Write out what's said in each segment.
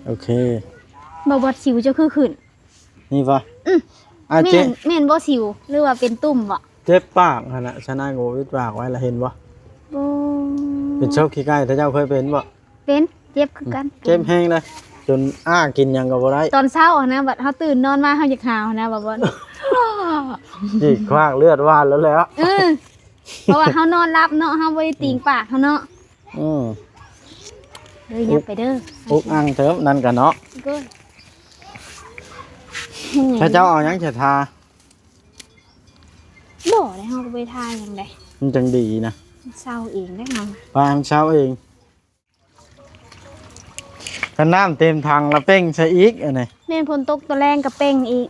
ໂອເຄ. ບໍ່ບອດ ສິວເຈົ້າຄືຂຶ້ນ ນີ້ບໍ່? ອື ອາ ແມ່ນ ເຈັບ ແມ່ນບໍ່ສິວ ຫຼືວ່າເປັນຕຸ່ມບໍ່? ເຈັບປາກຫັ້ນນະ ສະນາກໍປິດປາກໄວ້ລະ ເຫັນບໍ່? ໂອ້ ເປັນໂຊກຂີ້ໄກ່ ເຈົ້າເຄີຍເປັນບໍ່? ເປັນ ເຈັບຄືກັນ ເຈັບແຮງເລີຍ ຈົນອ້າກິນຫຍັງກໍບໍ່ໄດ້. ຕອນເຊົ້າຫັ້ນນະ ບັດເຮົາຕື່ນນອນມາ ເຮົາຢາກຫາວຫັ້ນນະ ບໍ່ບອດ ຈີກຄວາກເລືອດຫວານແລ້ວແຫຼະ. ເອີ ເພາະວ່າເຮົານອນຫຼັບເນາະ ເຮົາບໍ່ໄດ້ຕີງປາກເຮົາເນາະ. ອື ເດີ ຫຍັບໄປເດີ ອຸກອັ່ງເຕີບນັ້ນກະເນາະ. ໂອ້ຍ ເຂົາເຈົ້າເອົາຫຍັງຈະທາ? ບໍ່ໄດ້ ເຮົາກໍບໍ່ໄດ້ທາຫຍັງໃດ ມັນຈັ່ງດີນະ ມັນເຊົາເອງເດ້ເຮົາ ປານເຊົາເອງ. ຄັນນ້ຳເຕັມຖັງລະເປັ່ງໃສ່ອີກ ອັນນີ້ ແມ່ນ ຝົນຕົກຕອນແລງກໍເປັ່ງອີກ.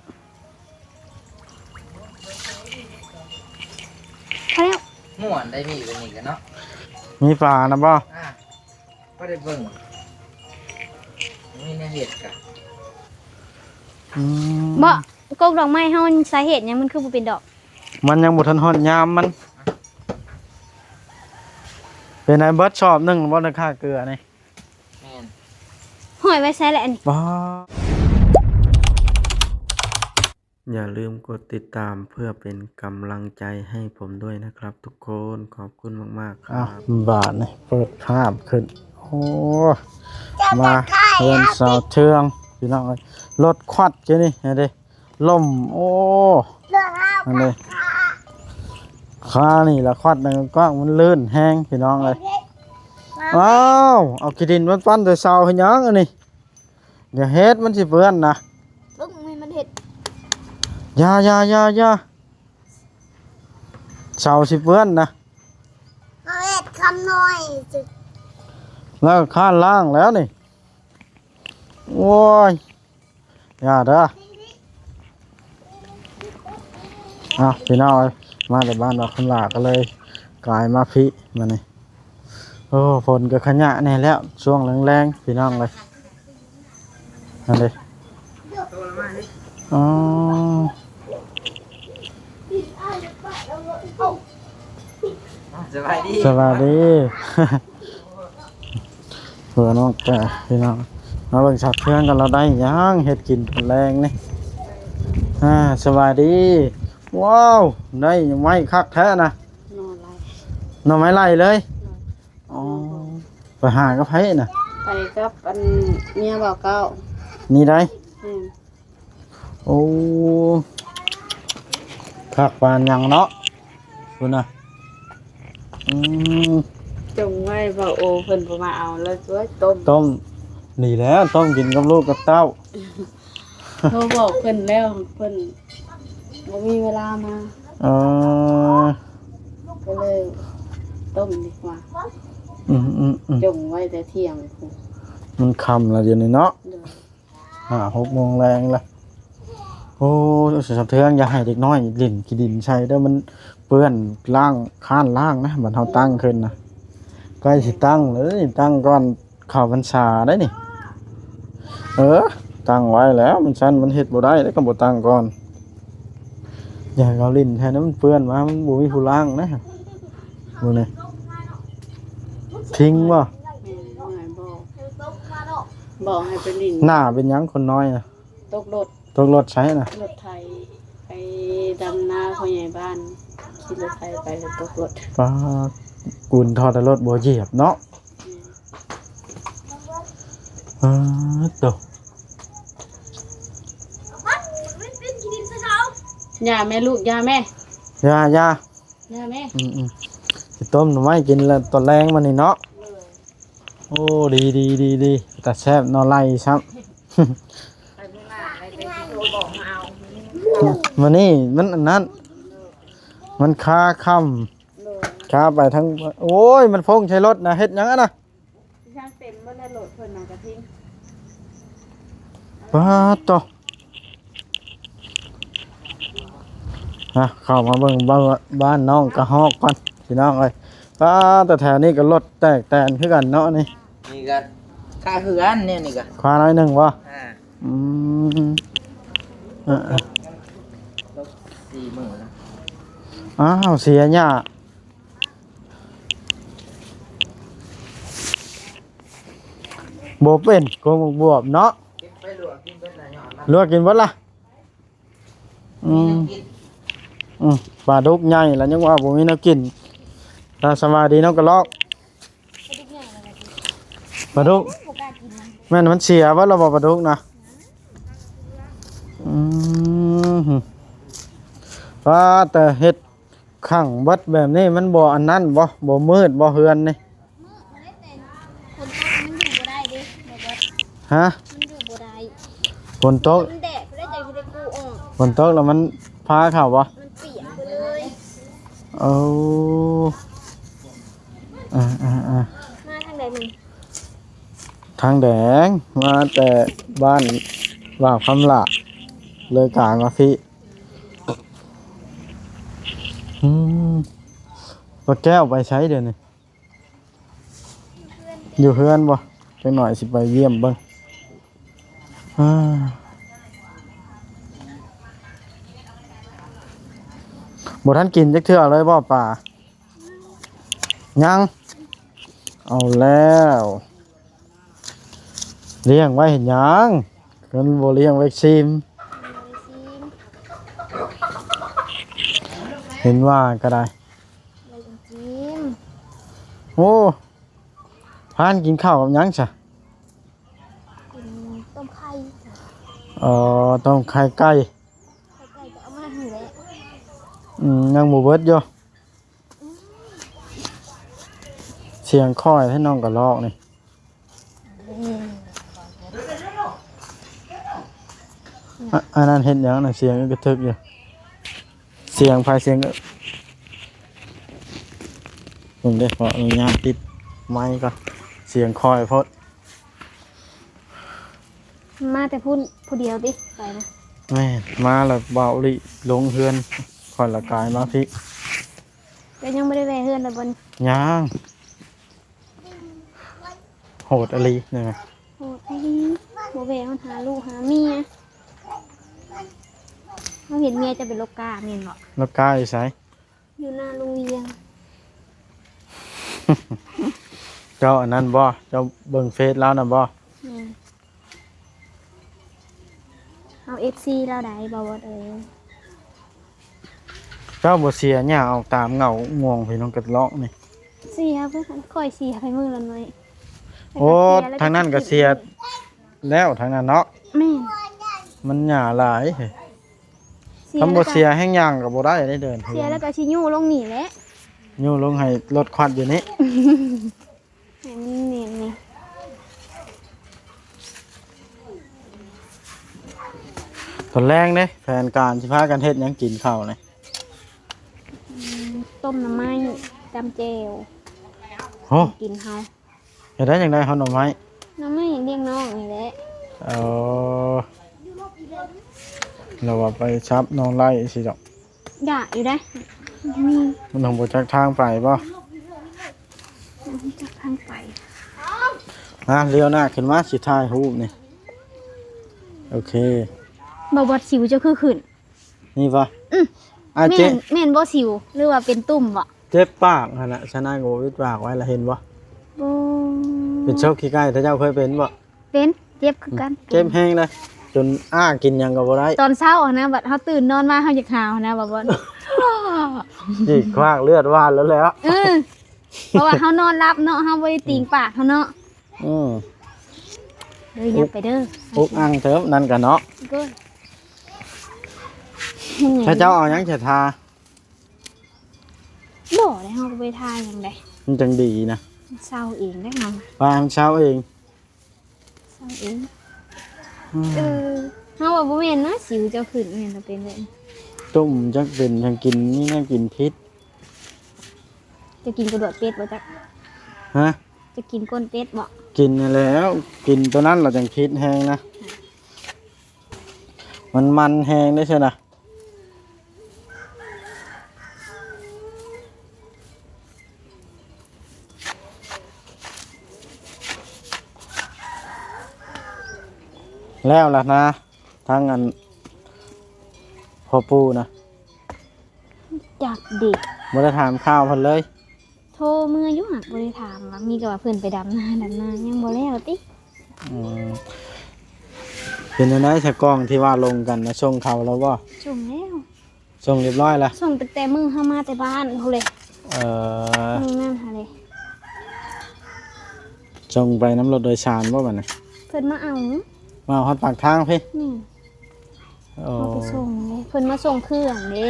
ພໍແລ້ວ ມ່ວນໄດ້ມີແບບນີ້ກັນເນາະ ມີປານຳບໍ່? ອ່າ ບໍ່ໄດ້ເບິ່ງ ມີແນວເຮັດກະ ອືມ ບໍ່ ກົກດອກໄມ້ເຮົາ ສາເຫດຫຍັງມັນຄືບໍ່ເປັນດອກ? ມັນຍັງບໍ່ທັນຮອດຍາມມັນ. ເປັນໄງ ເບິດຊອບໜຶ່ງບໍ່ ໄດ້ຄ່າເກືອນີ້? ແມ່ນ ຫ້ອຍໄວ້ໃສແຫຼະອັນນີ້? ບໍ່ ຢ່າລືມກົດຕິດຕາມເພື່ອເປັນກຳລັງໃຈໃຫ້ຜົມດ້ວຍນະຄັບທຸກຄົນ ຂອບຄຸນມາກໆ ຄັບ. ບາດນີ້ເປີດພາບຂຶ້ນ ໂອ້ ມາເຮືອນສາວເທືອງ ພີ່ນ້ອງເອີຍ ລົດຄວັດຢູ່ນີ້ ເຫັນເດ້ ລົມ ໂອ້ ອັນນີ້ ຄານີ້ລະຄວັດ ກວ້າງ ມັນລື່ນແຮງ ພີ່ນ້ອງເອີຍ. ອ້າວ ເອົາຂີ້ດິນມາປັ້ນໃສ່ເສົາເຮັດຫຍັງອັນນີ້? ຢ່າເຮັດ ມັນຊິເປື້ອນນະ ເບິ່ງ ມັນເຮັດ ຢ່າ ຢ່າ ຢ່າ ຢ່າ ເສົາຊິເປື້ອນນະ ເຮົາເຮັດຄຳນ້ອຍ ແລ້ວຄານລ້າງແລ້ວນີ້ ໂອ້ຍ. ຢ່າເດີ ເອົາ ພີ່ນ້ອງເອີຍ ມາແຕ່ບ້ານດອກຄຳຫຼ້າ ກໍເລີຍກາຍມາພີ້ມານີ້. ໂອ້ ຝົນກໍຂະຍະແດ່ແລ້ວ ຊ່ວງແລງໆ ພີ່ນ້ອງເອີຍ ນັ້ນເດ້. ອໍ ສະບາຍດີ ສະບາຍດີ. ເພື່ອນ້ອງກະ ພີ່ນ້ອງ ມາເບິ່ງສາວເທືອງກັນ ລາວໄດ້ຫຍັງເຮັດກິນຕອນແລງນີ້. ອ່າ ສະບາຍດີ. ວ້າວ ໄດ້ໜໍ່ໄມ້ຄັກແທ້ນະ ໜໍ່ໄມ້ໄລ່ ໜໍ່ໄມ້ໄລ່ເລີຍ. ອໍ ໄປຫາກັບໃຜນະ? ໄປກັບອັນເມຍບ່າວເກົ້າ ນີ້ໃດ໋. ອືມ ໂອ້ ຄັກປານຫຍັງເນາະ ພຸ້ນນະ. ອືມ ຈົ່ງໄວ້ ບ່າວໂອເພິ່ນບໍ່ມາເອົາ ແລ້ວຊ່ວຍຕົ້ມ ຕົ້ມ ນີ້ແຫຼະ ຕົ້ມກິນກັບລູກກັບເຕົ້າ. ໂທບອກເພິ່ນແລ້ວ ເພິ່ນບໍ່ມີເວລາມາ. ເອີ ກໍເລີຍຕົ້ມດີກວ່າ. ອືມໆໆ ຈົ່ງໄວ້ແຕ່ທ່ຽງພຸ້ນ ມັນຄ່ຳລະດຽວນີ້ເນາະ. ໂດຍ ຫ້າຫົກໂມງແລງລະ. ໂອ້ ສາວເທືອງ ຢ່າໃຫ້ເດັກນ້ອຍຫຼິ້ນຂີ້ດິນໃສ່ເດີ ມັນເປື້ອນ ລ້າງ ຄ້ານລ້າງນະ ບັດເຮົາຕັ້ງຂຶ້ນນະ. ໃກ້ຊິຕັ້ງເລີຍ ຕັ້ງກ່ອນເຂົ້າພັນສາໄດ໋ນີ້. ເອີ ຕັ້ງໄວ້ແລ້ວ ມັນຊັ້ນມັນເຮັດບໍ່ໄດ້ເດ້ ຄັນບໍ່ຕັ້ງກ່ອນ. ຢ່າໃຫ້ເຂົາຫຼິ້ນແທ້ນະ ມັນເປື້ອນມາ ມັນບໍ່ມີຜູ້ລ້າງນະ. ເບິ່ງນີ້ ທິງບໍ່? ແມ່ນ ເມື່ອຍບໍ່? ບອກໃຫ້ໄປຫຼິ້ນ. ໜ້າເປັນຫຍັງຄົນນ້ອຍນະ? ຕົກລົດ. ຕົກລົດໃສນະ? ລົດໄຖ ໄປດຳນາພໍ່ໃຫຍ່ບ້ານ ຂີ່ລົດໄຖໄປແລ້ວຕົກລົດ. ປາດ ກູນທອດແຕ່ລົດບໍ່ຢຽບເນາະ. ອືມ ໂຕ ຢ່າແມ່ລູກ ຢ່າແມ່ ຢ່າ ຢ່າ ຢ່າແມ່. ອືມໆ ຊິຕົ້ມໜໍ່ໄມ້ກິນລະຕອນແລງມື້ນີ້ເນາະ. ໂອ້ ດີໆໆ ຕາແຊບ ໜໍ່ໄລ່ຊ້ຳ. ມື້ນີ້ມັນອັນນັ້ນ ມັນຄາຄ່ຳ ຄາໄປທັງ ໂອ້ຍ ມັນຟົງໃສ່ລົດນະ ເຮັດຫຍັງຫັ້ນນະ? ຊ່າງເຕັມເບິດແລ້ວ ໂຫຼດເພິ່ນນະກະທິງ. ປາດໂຕ ອ່ະ ເຂົ້າມາເບິ່ງ ບ້ານ ບ້ານນ້ອງກະຮອກກ່ອນ ພີ່ນ້ອງເອີຍ. ປາດ ແຖວນີ້ກະລົດແຕກແຕນຄືກັນເນາະນີ້. ນີ້ກະຄາຄືກັນ ແນວນີ້ກະຄາໜ້ອຍໜຶ່ງບໍ່? ອ່າ ອືມ ເອີ ສີ່ມື້ແລ້ວ. ອ້າວ ເສຍຫຍ້າ. ບໍ່ເປັນ ກົວໝາກບວບເນາະ. ເກັບໄປລວກກິນເບິດລະ ຍ້ອນມັນ ລວກກິນເບິດລະ. ອືມ ອືມ ປາດຸກໃຫຍ່ລະຍັງວ່າບໍ່ມີແນວກິນ. ລະສະບາຍດີເນາະກະລອກ. ປາດຸກ ບໍ່ກ້າກິນນະ ແມ່ນມັນເສຍເບິດລະບໍ່ປາດຸກນະ? ອືມ ວ່າແຕ່ເຮັດຂັງເບິດແບບນີ້ ມັນບໍ່ອັນນັ້ນບໍ່? ບໍ່ມືດບໍ່ເຮືອນນີ້? ມື້ ມື້ໄດ້ແຕ່ຝົນຕົກມັນຢູ່ບໍ່ໄດ້ເດ້ ບໍ່ ບໍ່ ຮະ? ມັນຢູ່ບໍ່ໄດ້ ຝົນຕົກ ມັນແດດ ບໍ່ໄດ້ໃຈຊິໄດ້ກູ້ອອກ ຝົນຕົກແລ້ວມັນພາເຂົ້າບໍ່? ມັນປຽກໄປເລີຍ. ໂອ້ ອ່າໆໆ ມາທາງໃດມັນ? ທາງແດງ ມາແຕ່ບ້ານວ່າວຄຳຫຼ້າ ເລີຍກາຍມາພີ້. ອືມ ປ້າແກ້ວໄປໃສດຽວນີ້? ຢູ່ເຮືອນບໍ່? ຈັກໜ້ອຍຊິໄປຢ້ຽມເບິ່ງ. ອາ ບໍ່ທັນກິນຈັກເທື່ອເລີຍບໍ່ປາ? ຍັງ? ເອົາແລ້ວ ລ້ຽງໄວ້ເຮັດຫຍັງ? ຄັນບໍ່ລ້ຽງໄວ້ຊີມ. ເຫັນວ່າກະໄດ້ ໄວ້ກິນ. ໂອ້ ພານກິນເຂົ້າກັບຫຍັງຊະ? ກິນຕົ້ມໄຂ່. ອໍ ຕົ້ມໄຂ່ໄກ່. ໄຂ່ໄກ່ກະເອົາມາໃຫ້ແຫຼະ. ອືມ ຍັງບໍ່ເບິດຢູ່. ສຽງຄ່ອຍແທ້ນ້ອງກະລອກນີ້. ອາ ອັນນັ້ນເຮັດຫຍັງນະ? ສຽງກະເຖິກຢູ່. ສຽງໃຜສຽງ ເບິ່ງເດ້ ຂໍອະນຸຍາດປິດໄມກ່ອນ ສຽງຄ່ອຍໂພດ. ມາແຕ່ພຸ້ນຜູ້ດຽວຕິ ໄປນະ? ແມ່ນ ມາແລ້ວບ່າວລິລົງເຮືອນ ຂ້ອຍລະກາຍມາພີ້. ແຕ່ຍັງບໍ່ໄດ້ແວ່ເຮືອນລະບໍ່? ຍັງ. ໂຫດອີ່ຫຼີນີ້ນະ. ໂຫດອີ່ຫຼີ ບໍ່ແວ່ຮອດຫາລູກຫາເມຍ. ເຮົາເຫັນເມຍຈະເປັນໂລກກາແມ່ນບໍ່? ໂລກກາຢູ່ໃສ? ຢູ່ໜ້າໂຮງຮຽນ. ເຈົ້າອັນນັ້ນບໍ່? ເຈົ້າເບິ່ງເຟສລາວນຳບໍ່? ແມ່ນ. ເຮົາເອັຟຊີລາວໃດ ບ່າວບອດເອີຍ. ເຈົ້າບໍ່ເສຍຫຍ້າອອກຕາມເຫງົາງ່ວງພີ່ນ້ອງກະລອກນີ້? ເສຍເພິ່ນ ຂ້ອຍເສຍໄປມື້ລະໜ້ອຍ. ໂອ້ ທາງນັ້ນກະເສຍແລ້ວ ທາງນັ້ນເນາະ. ແມ່ນ. ມັນຫຍ້າຫຼາຍ. ຄັນບໍ່ເສຍແຮງຍ່າງກະບໍ່ໄດ້ເດ້ເດີນ. ເສຍແລ້ວກະຊິຍູ້ລົງນີ້ແຫຼະ. ຍູ້ລົງໃຫ້ລົດຄວັດຢູ່ນີ້. ໃຫ້ມັນແໜ້ນນີ້. ຕອນແລງເດ້ ແຜນການຊິພາກັນເຮັດຫຍັງກິນເຂົ້ານີ້? ອືມ ຕົ້ມໜໍ່ໄມ້ຈ້ຳແຈ່ວ. ໂອ້ ກິນເຮົາ. ເຮັດໄດ້ຈັ່ງໃດເຮົາໜໍ່ໄມ້? ໜໍ່ໄມ້ລ້ຽງນ້ອງນີ້ແຫຼະ. ເອີ ລະວ່າໄປສັບໜໍ່ໄລ່ຊິດອກ. ຢາກຢູ່ເດ້. ມີ ມັນບໍ່ຮູ້ຈັກທາງໄປບໍ່? ບໍ່ຮູ້ຈັກທາງໄປ. ມາ ລ້ຽວໜ້າຂຶ້ນມາ ຊິຖ່າຍຮູບນີ້. ໂອເຄ. ບໍ່ ບໍ່ ສິວເຈົ້າຄືຂຶ້ນ. ນີ້ບໍ່? ອື ອາ ແມ່ນ ເຈັບ ແມ່ນບໍ່ສິວ ຫຼືວ່າເປັນຕຸ່ມບໍ່? ເຈັບປາກຫັ້ນນະ ຊະນາກະປິດປາກໄວ້ລະ ເຫັນບໍ່? ບໍ່. ເປັນໂຊກຂີ້ໄກ່ ເຈົ້າເຄີຍເປັນບໍ່? ເປັນ ເຈັບຄືກັນ. ເຈັບແຮງເດ້ ຈົນອ້າກິນຫຍັງກະບໍ່ໄດ້. ຕອນເຊົ້າຫັ້ນນະ ບັດເຮົາຕື່ນນອນມາ ເຮົາຢາກຫາວຫັ້ນນະ ບໍ່ ບໍ່ ຈີກຄວາກເລືອດຫວານແລ້ວແຫຼະ. ເອີ ເພາະວ່າເຮົານອນຫຼັບເນາະ ເຮົາບໍ່ໄດ້ຕີງປາກເຮົາເນາະ. ອື ເດີ ຢ່າໄປເດີ ອຸກອັ່ງເຕີບນັ້ນກະເນາະ. ເກີນ ເຂົາເຈົ້າເອົາຫຍັງຈະທາ? ບໍ່ໄດ້ ເຮົາກະບໍ່ໄດ້ທາຫຍັງໃດ. ມັນຈັ່ງດີນະ ມັນເຊົາເອງໄດ໋ເຮົາ. ວ່າມັນເຊົາເອງ. ເຊົາເອງ. ອື ເອີ ເຮົາວ່າບໍ່ແມ່ນນະ ສິວເຈົ້າຂຶ້ນ ແມ່ນລະເປັນແບບນີ້. ຕຸ້ມຈັກເປັນຫຍັງ ກິນມີແນວກິນພິດ. ຈະກິນກະດູກເປັດບໍ່ຈັກ? ຮະ? ຈະກິນກົ້ນເປັດບໍ່? ກິນຫັ້ນແຫຼ້ວ ກິນໂຕນັ້ນລະຈັ່ງພິດແຮງນະ. ມັນມັນແຮງເດ້ຊັ້ນນະ. ແລ້ວລະນະ ທາງອັນພໍ່ປູ່ນະ? ຈັກເດະ ບໍ່ໄດ້ຖາມຂ່າວເພິ່ນເລີຍ. ໂທເມືອຢູ່ ຫາກບໍ່ໄດ້ຖາມວ່າ ມີແຕ່ວ່າເພິ່ນໄປດຳນາ ດຳນາຍັງບໍ່ແລ້ວຕິ. ອືມ ເປັນຈັ່ງໃດສະ ກ້ອງທີ່ວ່າລົມກັນນະ ສົ່ງເຂົາແລ້ວບໍ່? ສົ່ງແລ້ວ ສົ່ງຮຽບຮ້ອຍລະ ສົ່ງຕັ້ງແຕ່ມື້ເຮົາມາແຕ່ບ້ານພຸ້ນເລີຍ. ເອີ ມື້ນັ້ນຫັ້ນເລີຍ ສົ່ງໄປນຳລົດໂດຍສານບໍ່ບັດນີ້? ເພິ່ນມາເອົາ ມາເອົາຮອດປາກທາງພີ້? ແມ່ນ. ໂອ້ ເຮົາໄປສົ່ງເດ້ ເພິ່ນມາສົ່ງເຄື່ອງເດ້.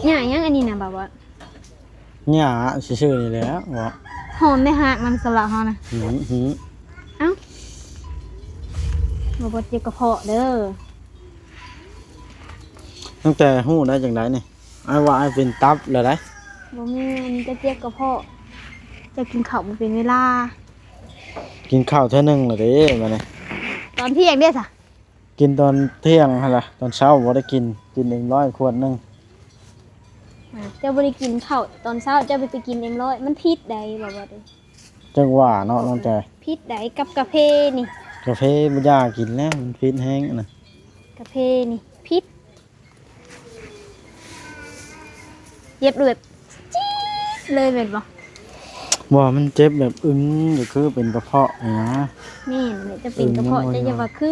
ຫຍ້າຫຍັງອັນນີ້ນະ ບ່າວບອດ? ຫຍ້າຊື່ໆນີ້ແຫຼະເນາະ ຫອມໄດ້ຮາກມັນສະລະເຮົານະ. ຫື ຫື ເອົ້າ ບ່າວບອດເຈັບກະເພາະເດີ. ຕັ້ງແຕ່ຮູ້ໄດ້ຈັ່ງໃດນີ້? ອ້າຍວ່າອ້າຍເປັນຕັບແລ້ວໃດ໋. ບໍ່ແມ່ນ ຈະເຈັບກະເພາະ ຈະກິນເຂົ້າບໍ່ເປັນເວລາ. ກິນເຂົ້າເທື່ອໜຶ່ງແລ້ວເດ້ບັດນີ້. ຕອນທ່ຽງເດ້ຊະ? ກິນຕອນທ່ຽງຫັ້ນລະ ຕອນເຊົ້າບໍ່ໄດ້ກິນ ກິນເອັມຮ້ອຍຂວດໜຶ່ງ. ອາ ເຈົ້າບໍ່ໄດ້ກິນເຂົ້າຕອນເຊົ້າ ເຈົ້າໄປ ໄປກິນເອັມຮ້ອຍ ມັນຜິດໃດ໋ ບໍ່ ບໍ່ເດ້. ຈັກວ່າເນາະ ນ້ອງແຕ ຜິດໃດ໋ກັບກາເຟນີ້. ກາເຟບໍ່ຢາກກິນແລ້ວ ມັນຜິດແຮງອັນນັ້ນ ກາເຟນີ້ຜິດ. ເຈັບແບບຈີດເລີຍແມ່ນບໍ່? ບໍ່ ມັນເຈັບແບບອຶງ ກໍຄືເປັນກະເພາະນີ້ນະ. ແມ່ນແຫຼະ ຈະເປັນກະເພາະ ອືມ ເຈົ້າຢ່າວ່າຄື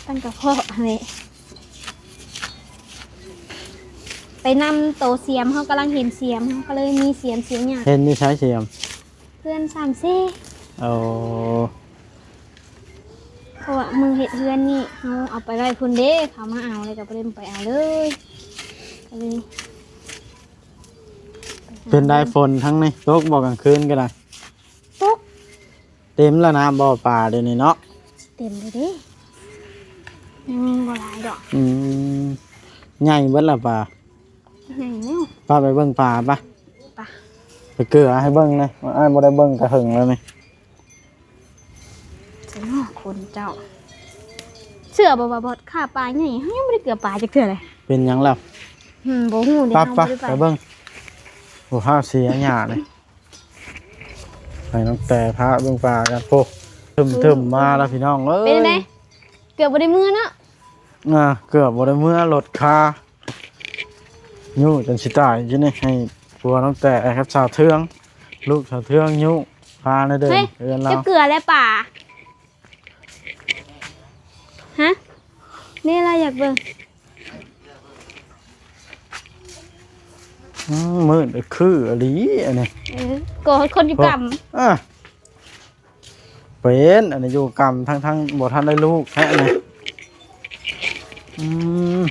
ເປັນກະເພາະຫັ້ນແຫຼະ. ໄປນຳໂຕສຽມ ເຮົາກຳລັງເຫັນສຽມ ເຮົາກໍເລີຍມີສຽມ ສຽມຫຍັງ ເຫັນຢູ່ໃສສຽມ? ເພື່ອນສາມເຊ. ໂອ້ ເພາະວ່າມື້ເຮັດເຮືອນນີ້ ເຮົາເອົາໄປໄວ້ພຸ້ນເດ້ ເຂົາມາເອົາແລ້ວກໍບໍ່ໄດ້ໄປເອົາເລີຍ ກໍເລີຍ. ເປັນໄດ໋ຝົນທາງນີ້ ຕົກບໍ່ກາງຄືນກໍໄດ້? ຕົກ. ເຕັມແລ້ວນະບໍ່ປາດຽວນີ້ເນາະ? ເຕັມແລ້ວເດ້ ຍັງມີບໍ່ຫຼາຍດອກ. ອືມ ໃຫຍ່ເບິດແລ້ວປາ? ໃຫຍ່ແລ້ວ. ປາໄປເບິ່ງປາປະ ໄປ ໄປເກືອໃຫ້ເບິ່ງແດ່ ອ້າຍບໍ່ໄດ້ເບິ່ງກະເຖິງແລ້ວນີ້. ເຈົ້າ ຄົນເຈົ້າ ເຊື່ອບໍ່ວ່າບອດ ຂ້າປາໃຫຍ່ ເຮົາຍັງບໍ່ໄດ້ເກືອປາຈັກເທື່ອເລີຍ. ເປັນຫຍັງແລ້ວ? ອືມ ບໍ່ຮູ້ເດ້ ເຮົາບໍ່ໄດ້ໄປ ໄປເບິ່ງ. ໂອ້ ພາບເສຍຫຍ້າເລີຍ. ໃຫ້ນ້ອງແຕພາເບິ່ງປາກັນ. ໂອ້ ເຖິມໆມາແລ້ວພີ່ນ້ອງເອີຍ. ເປັນຈັ່ງໃດ? ເກືອບບໍ່ໄດ້ເມືອເນາະ. ອ່າ ເກືອບບໍ່ໄດ້ເມືອ ລົດຄາ ຍູ້ຈົນຊິຕາຍຢູ່ນີ້. ໃຫ້ຜົວນ້ອງແຕກັບສາວເທືອງ ລູກສາວເທືອງຍູ້ພາໃນເດີ່ນເຮືອນລາວ. ເຈົ້າເກືອແລະປາ ຮະ? ນີ້ລະຢາກເບິ່ງ. ອືມ ມືດຄືອີ່ຫຼີອັນນີ້. ເອີ ກໍຄົນຢູ່ກຳ. ອ່າ ເປັນອັນນີ້ຢູ່ກຳ ທັງໆບໍ່ທັນໄດ້ລູກແທ້ນີ້. ອືມ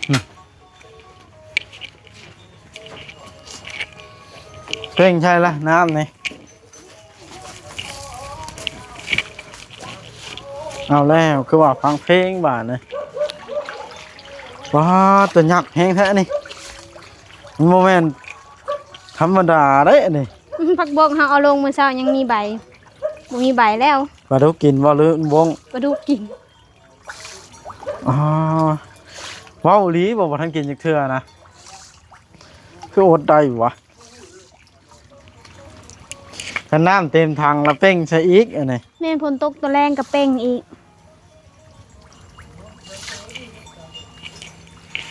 ເພງໃສ່ລະນ້ຳນີ້. ເອົາແລ້ວ ຄືວ່າຟັງເພງບາດນີ້. ວ້າ ຕາຍັກແຮງແທ້ນີ້ ມັນບໍ່ແມ່ນທຳມະດາເດ້ນີ້. ຜັກບົກເຮົາເອົາລົງມື້ເຊົ້າຍັງມີໃບ ບໍ່ມີໃບແລ້ວ. ປາດຸກກິນບໍ່ ຫຼືບົ້ງ? ປາດຸກກິນ. ອໍ ເວົ້າອີ່ຫຼີບໍ່ ບໍ່ທັນກິນຈັກເທື່ອນະ ຄືອົດໄດ້ວະ. ຄັນນ້ຳເຕັມຖັງລະເປັ່ງໃສ່ອີກອັນນີ້. ແມ່ນ ຝົນຕົກຕອນແລງກະເປັ່ງອີກ.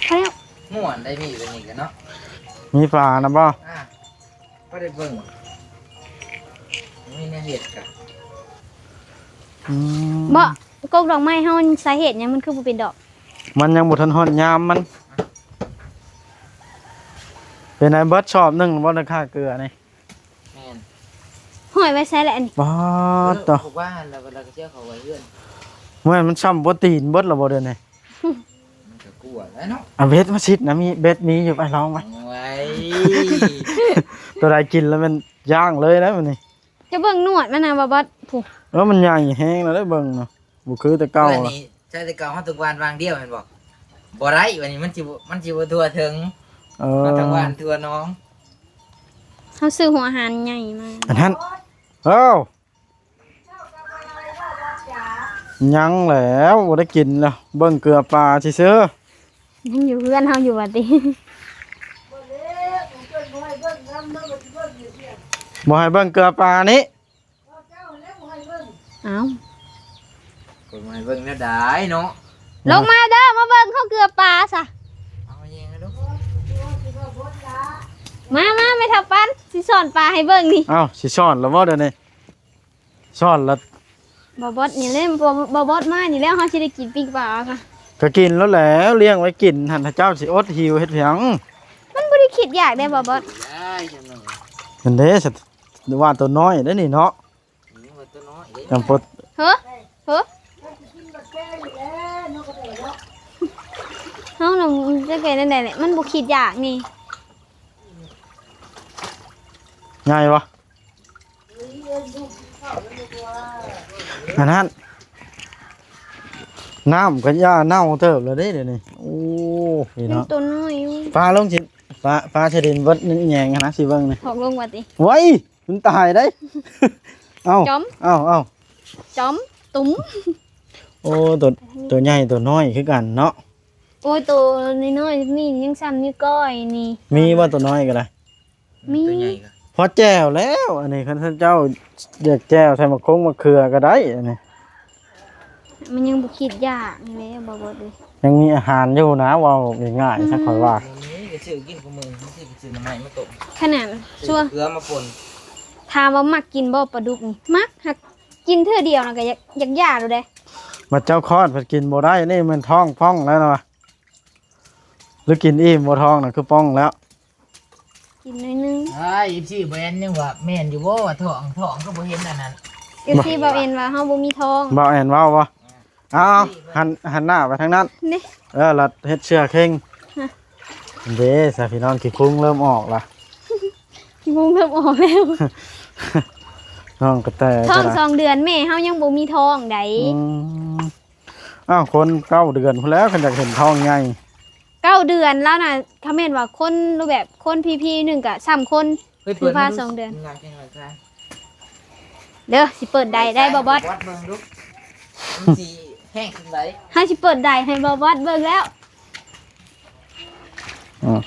ໄປແລ້ວ. ມ່ວນໄດ້ມີແບບນີ້ກັນເນາະ. ມີປານຳບໍ່? ອ່າ ບໍ່ໄດ້ເບິ່ງ ມີແນວເຮັດກະ. ອືມ ບໍ່ ກົກດອກໄມ້ເຮົາ ສາເຫດຫຍັງມັນຄືບໍ່ເປັນດອກ? ມັນຍັງບໍ່ທັນຮອດຍາມມັນ. ເປັນໄດ ເບິດຊອບໜຶ່ງບໍ່ ໄດ້ຄ່າເກືອນີ້? ແມ່ນ. ຫ້ອຍໄວ້ໃສລະອັນນີ້? ປາດໂຕ ເອີ ເຂົາວ່າແລ້ວ ແລ້ວກໍຊິເອົາເຂົ້າໄວ້ເຮືອນ. ແມ່ນ ມັນຊ້ຳໂປຣຕີນເບິດລະບໍ່ດຽວນີ້? ມັນກໍກົວແລ້ວເນາະ. ເອົາເບັດມາຊິດນະ ມີເບັດມີຢູ່ ໄປລອງໄວ້. ໂອ້ຍ ຕົວໃດກິນແລ້ວແມ່ນຍ່າງເລີຍນະມື້ນີ້. ຈະເບິ່ງໜວດມັນນະ ບໍ່ບອດ ຜູ້ ເອີ ມັນໃຫຍ່ແຮງແລ້ວເດ້ ເບິ່ງນະ ບໍ່ຄືແຕ່ເກົ່າລະ. ໃຊ້ແຕ່ເກົ່າເຮົາຕ້ອງຫວ່ານຫວ່າງດຽວແມ່ນບໍ່? ບໍ່ໄດ້ ບາດນີ້ມັນຊິ ມັນຊິບໍ່ທົ່ວເຖິງ. ເອີ ເຮົາຕ້ອງຫວ່ານທົ່ວໜອງ. ເຮົາຊື້ຫົວອາຫານໃຫຍ່ມາ ອັນນັ້ນ. ເອີ ຍັງແຫຼະ ບໍ່ໄດ້ກິນແລ້ວ ເບິ່ງເກືອປາຊື່ໆ. ຍັງຢູ່ເຮືອນເຮົາຢູ່ວ່າຕິ? ບໍ່ໃຫ້ເບິ່ງເກືອປານີ້. ເອົ້າ ເພິ່ນບໍ່ໃຫ້ເບິ່ງແນວໃດເນາະ? ລົງມາເດີ ມາເບິ່ງເຂົາເກືອປາຊະ. ເອົາມາແຍງໃຫ້ດູ. ມາ ມາ ແມ່ເຖົ້າປັນ ຊິສອນປາໃຫ້ເບິ່ງນີ້. ອ້າວ ຊິສອນແລ້ວບໍ່ດຽວນີ້? ສອນລະ ບໍ່ບອດນີ້ແຫຼະ ບໍ່ ບໍ່ບອດມານີ້ແລ້ວ ເຮົາຊິໄດ້ກິນປີ້ງປາກະ ກະກິນແລ້ວແຫຼະ ລ້ຽງໄວ້ກິນຫັ້ນ ເຈົ້າຊິອົດຫິວເຮັດຫຍັງ? ມັນບໍ່ໄດ້ຄິດຢາກເດ້ບໍ່ບອດ. ຫັ້ນເດ້ ວ່າໂຕນ້ອຍເດ້ນີ້ເນາະ. ອືມ ວ່າໂຕນ້ອຍເດ້ ຈຳປົດ ເຮີ ເຮີ ເຮົານະ ມັນຈະເປັນຈັ່ງໃດແຫຼະ ມັນບໍ່ຄິດຢາກນີ້. ໃຫຍ່ບໍ່? ອັນນັ້ນ ນ້ຳກໍຢ່າເນົ່າເຕີບແລ້ວເດ້ດຽວນີ້. ໂອ້ ນີ້ເນາະ ໂຕນ້ອຍຢູ່ ປາລົງຊິ ປາ ປາໃສ່ດິນເບິດ ແຍງຫັ້ນນະ ຊິເບິ່ງນີ້ ອອກລົງວ່າຕິ ໄວ ມັນຕາຍໄດ໋. ເອົ້າ ຈອມ ເອົ້າ ເອົ້າ ຈອມ ຕຸ້ມ. ໂອ້ ໂຕ ໂຕໃຫຍ່ໂຕນ້ອຍຄືກັນເນາະ. ໂອ້ຍ ໂຕນ້ອຍໆ ມີຍັງສ່ຳນິ້ວກ້ອຍນີ້. ມີບໍ່ໂຕນ້ອຍກໍໄດ້? ມີ ໂຕໃຫຍ່ກໍພໍແຈ່ວແລ້ວ. ອັນນີ້ຄັນເຈົ້າຢາກແຈ່ວໃສ່ໝາກຄົງໝາກເຂືອກໍໄດ້ ອັນນີ້ ມັນຍັງບໍ່ຄິດຢາກນີ້ແຫຼະ ບໍ່ ບໍ່ເດ້ ຍັງມີອາຫານຢູ່ນະ ເວົ້າງ່າຍໆ ອືມ ຊະຂ້ອຍວ່າ. ມີກໍຊື້ກິນຄູ່ມື້ ຊື້ ຊື້ໜໍ່ໄມ້ມາຕົ້ມ ຂະໜາດຊົ່ວ ເກືອມາປົ່ນ. ຖາມວ່າມັກກິນບໍ່ປາດຸກນີ້? ມັກ ຫາກກິນເທື່ອດຽວນະກໍຢາກ ຢາກຢາໂລດເດ້. ບັດເຈົ້າຄອດພັດກິນບໍ່ໄດ້ ນີ້ແມ່ນທ້ອງປ່ອງແລ້ວນະ ຫຼືກິນອີ່ມບໍ່ ທ້ອງນະຄືປ່ອງແລ້ວ. ກິນໜ້ອຍໜຶ່ງ. ອ້າຍ ເອັຟຊີ ບໍ່ແອນຍັງວ່າແມ່ນຢູ່ບໍ່ວ່າທ້ອງ ທ້ອງກໍບໍ່ເຫັນອັນນັ້ນ. ເອັຟຊີ ບໍ່ ບໍ່ແອນວ່າເຮົາບໍ່ມີທ້ອງ ບໍ່ແອນເວົ້າບໍ່? ອ້າວ ຫັນ ຫັນໜ້າໄປທາງນັ້ນນີ້ ເອີ ລະເຮັດເສື້ອເຄັ່ງ. ຮະ ເດ້ ສາພີ່ນ້ອງ ຂີ້ຄຸງເລີ່ມອອກລະ ຂີ້ຄຸງເລີ່ມອອກແລ້ວ. ນ້ອງກະແຕ ທ້ອງສອງເດືອນ ແມ່ເຮົາຍັງບໍ່ມີທ້ອງໃດ. ອືມ ອ້າວ ຄົນເກົ້າເດືອນພຸ້ນແລ້ວ ຄັນຢາກເຫັນທ້ອງໃຫຍ່. ເກົ້າເດືອນແລ້ວນະ ຖ້າແມ່ນວ່າຄົນ ແບບຄົນພີໆໜຶ່ງກະສ່ຳຄົນ ເຮີ້ຍ ຖືພາ ເປີດໃຫ້ດູ ສອງເດືອນ. ເດີ ຊິເປີດໄດໄດ້ບໍ່ບອດ? ເບິ່ງດູ ມັນຊິແຫ້ງສ່ຳໃດ. ເຮົາຊິເປີດໄດໃຫ້ບໍ່ບອດເບິ່ງແລ້ວ. ອືມ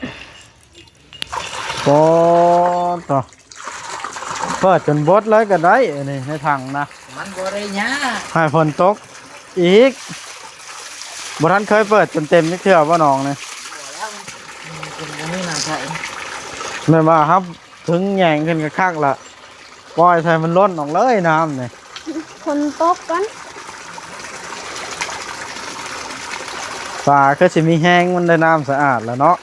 ໂອ້ ໂຕ ເປີດຈົນເບິດເລີຍກໍໄດ້ ອັນນີ້ໃນຖັງນະ ມັນບໍ່ໄດ້ຍາກ. ໃຫ້ຝົນຕົກອີກ ບໍ່ທັນເຄີຍເປີດຈົນເຕັມຈັກເທື່ອບໍ່ໜອງນີ້? ບໍ່ແລ້ວ ມັນ ມັນບໍ່ມີນ້ຳໃຊ້. ແມ່ນວ່າເຮົາ ເຖິງແຍງຂຶ້ນຄັກໆ ລະປ່ອຍໃສ່ມັນລົ້ນອອກເລີຍນ້ຳນີ້. ຝົນຕົກກ່ອນ ປາຄືຊິມີແຮງ ມັນໄດ້ນ້ຳສະອາດລະເນາະ.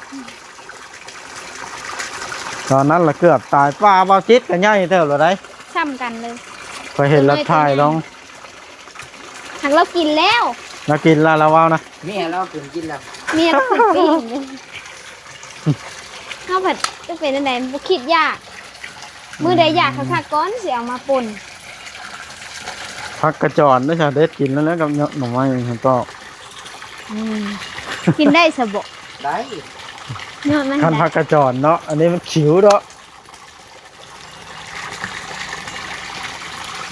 ຕອນນັ້ນລະເກືອບຕາຍ ປາບ່າວຈິດກໍໃຫຍ່ເຕີບລະໄດ໋. ສ່ຳກັນເລີຍ ຂ້ອຍເຫັນລະຖ່າຍລົງ. ຫາກລາວກິນແລ້ວ ລາວກິນລະ ລາວເວົ້ານະ ເມຍລາວຂຶ້ນກິນແລ້ວ ເມຍລາວຂຶ້ນປີ້ງເລີຍ. ເຮົາພັດຈະເປັນຈັ່ງໃດ ບໍ່ຄິດຢາກ ມື້ໃດຢາກຄັກໆກ່ອນຊິເອົາມາປົ່ນ. ຜັກກະຈອນເດ້ ເດັດກິນແລ້ວກັບໜໍ່ໄມ້ໃຫ້ປອກ. ອືມ ກິນໄດ້ຊະບໍ? ໄດ້ ຍອດມັນ ຄັນຜັກກະຈອນເນາະ ອັນນີ້ມັນຂິວເນາະ.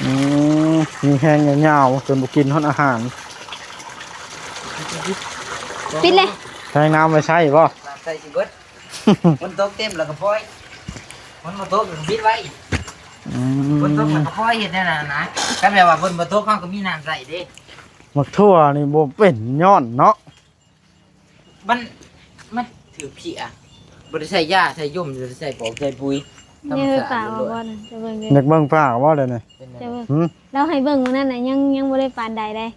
ອືມ ມີແຮງຍາວໆ ຈົນບໍ່ກິນຮອດອາຫານ. ປິດເລີຍ ແທງນ້ຳໄວ້ໃຊ້ບໍ່? ນ້ຳໃສ່ຊິເບິດ ຝົນຕົກເຕັມແລ້ວກໍປ່ອຍ ຝົນບໍ່ຕົກກໍປິດໄວ້. ອືມ ຝົນຕົກແລ້ວກໍປ່ອຍ ເຮັດແນວນັ້ນນະ. ຄັນແບບວ່າຝົນບໍ່ຕົກ ເຮົາກໍມີນ້ຳໃຊ້ເດ້. ໝາກຖົ່ວນີ້ບໍ່ເປັນຍ້ອນເນາະ. ມັນ ມັນຖືກເພຍ ບໍ່ໄດ້ໃສ່ຢາໃສ່ຍົມ ບໍ່ໄດ້ໃສ່ປອກໃສ່ປຸຍ ທຳມະຊາດລ້ວນໆ. ຢາກເບິ່ງປາກບໍ່ດຽວນີ້? ເປັນຫຍັງ? ຈະເບິ່ງ ຫື? ລາວໃຫ້ເບິ່ງມື້ນັ້ນນະ ຍັງ ຍັງບໍ່ໄດ້ປານໃດເດ້.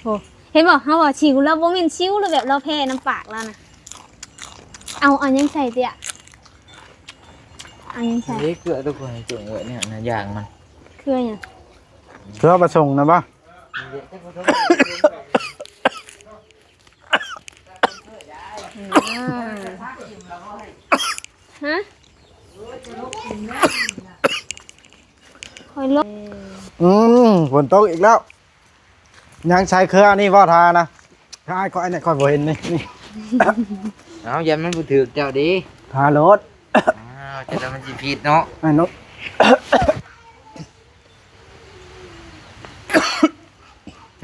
ໂຫ ເຫັນບໍ່ ເຮົາວ່າສິວ ລາວບໍ່ແມ່ນສິວ ລາວແບບລາວແພ້ນ້ຳປາກລາວນະ. ເອົາ ເອົາຫຍັງໃສ່ຕິອະ? ເອົາຫຍັງໃສ່? ເກືອຕົວຄົນຈົງໄວ້ນີ້ນະ ຢ່າງມັນ ເກືອຫຍັງ? ເກືອປະສົງນະບໍ່? ຮະ? ຂ້ອຍລົບ ອືມ ຝົນຕົກອີກແລ້ວ. ຍັງໃຊ້ເຄືອນີ້ບໍ່ທານະ? ທາໃຫ້ຂ້ອຍແດ່ ຂ້ອຍບໍ່ເຫັນນີ້ ນີ້. ເອົ້າ ຢ້ານມັນບໍ່ຖືກເຈົ້າເດ້ ທາໂລດ. ອ້າວ ຈະໄດ້ມັນຊິຜິດເນາະ ອ້າຍນົກ.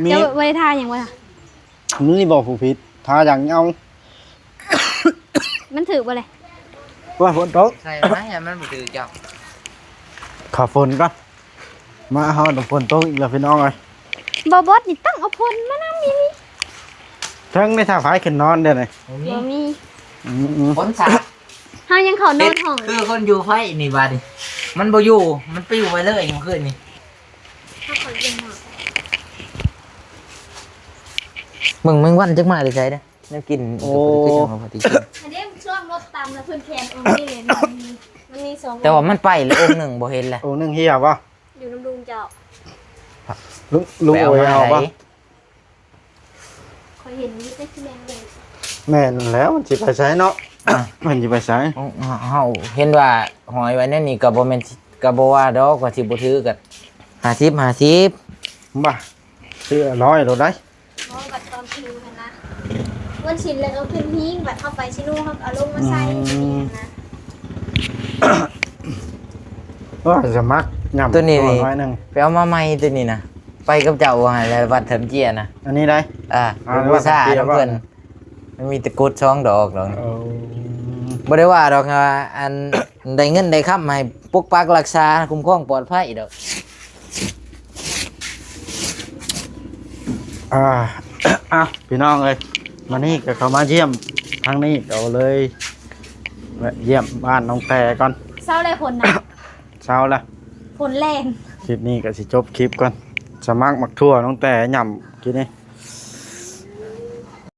ມີ ເຈົ້າບໍ່ໄດ້ທາຫຍັງບໍ່? ນີ້ບໍ່ຜູ້ຜິດ ທາຢ່າງເຫງົາ. ມັນຖືກບໍ່ເລີຍ? ວ່າຝົນຕົກ ໃສ່ໄວ້ໃຫ້ມັນບໍ່ຖືກເຈົ້າ. ຂ້າຝົນກ່ອນ ມາຮອດຝົນຕົກອີກແລ້ວພີ່ນ້ອງເອີຍ. ບໍ່ບອດນີ້ຕ້ອງເອົາຝົນມານຳອີ່ຫຼີ. ເທິງນີ້ຖ້າໃຜຂຶ້ນນອນເດ້ນີ້ ບໍ່ມີ ບໍ່ມີ. ອືມໆ ຝົນສາດ. ເ ເຮົາຍັງເຂົ້ານອນຫ້ອງ ເຮັດຄືຄົນຢູ່ໄຟນີ້ບາດນີ້ ມັນບໍ່ຢູ່ ມັນປິວໄປເລີຍມື້ຄືນນີ້. ເຮົາເຂົ້າເຢັນເນາະ ເບິ່ງແມງວັນຈັກມາແຕ່ໃສເດ້ ແນວກິນ ໂອ້ ກໍບໍ່ໄດ້ຄືຫຍັງວ່າຊິກິນ ອັນນີ້ຊ່ວງລົດຕຳນະ ເພິ່ນແຂນອົງນີ້ເລີຍ ມັນມີ ມັນມີສອງ ແຕ່ວ່າມັນໄປແລ້ວອົງໜຶ່ງ ບໍ່ເຫັນແລ້ວ ອົງໜຶ່ງເຫ່ຍບໍ່? ຢູ່ນຳລຸງເຈົ້າ ລຸງ ລຸງ ໄປເອົາ ໂອຍ ມາ ເອົາບໍ່? ໃດ? ຂ້ອຍເຫັນຢູ່ແຕ່ຊິແມ່ນເລີຍ ແມ່ນແລ້ວ ມັນຊິໄປໃສເນາະ? ອ່ະ ມັນຊິໄປໃສ? ເຮົາ ເຮົາເຫັນວ່າຫ້ອຍໄວ້ແນວນີ້ກໍບໍ່ແມ່ນ ກໍບໍ່ວ່າດອກ ວ່າຊິບໍ່ຖືກກໍຫ້າສິບ ຫ້າສິບ ບໍ່ ຊື້ຮ້ອຍໂລດໄດ໋. ບໍ່ ບັດຕອນຖືຫັ້ນນະ ວັນສິນແລ້ວເອົາຂຶ້ນຫິ້ງ ບັດເຮົາໄປຊິໂນເຮົາກໍເອົາລົງມາໃສ່ ອືມ ນີ້ຫັ້ນນະ. ໂອ້ຍ ສະໝັກຫຍ້ຳ ຕົວນີ້ ໜ້ອຍໜຶ່ງ ໄປເອົາມາໃໝ່ຕົວນີ້ນະ ໄປກັບເຈົ້າຫັ້ນແຫຼະ ວັດເທີມເຈຍນະ ອັນນີ້ໄດ໋. ອ່າ ອ່າ ບູຊານຳເພິ່ນ ວັດເທີມເຈຍ ມັນມີຕະກຸດສອງດອກດອກ. ເອີ ບໍ່ໄດ້ວ່າດອກວ່າ ອັນ ໄດ້ເງິນໄດ້ຄຳໃຫ້ປົກປັກຮັກສາ ຄຸ້ມຄອງປອດໄພດອກ. ອ່າ ເອົ້າ ພີ່ນ້ອງເອີຍ ມານີ້ກໍເຂົ້າມາຢ້ຽມທາງນີ້ ກໍເລີຍແວະຢ້ຽມບ້ານນ້ອງແຕກ່ອນ. ເຊົາແລ້ວຝົນນະ ເຊົາແລ້ວ ຝົນແລ່ນ. ຄລິບນີ້ກໍຊິຈົບຄລິບກ່ອນ ສະໝັກໝາກຖົ່ວນ້ອງແຕຫຍ້ຳກີ້ນີ້.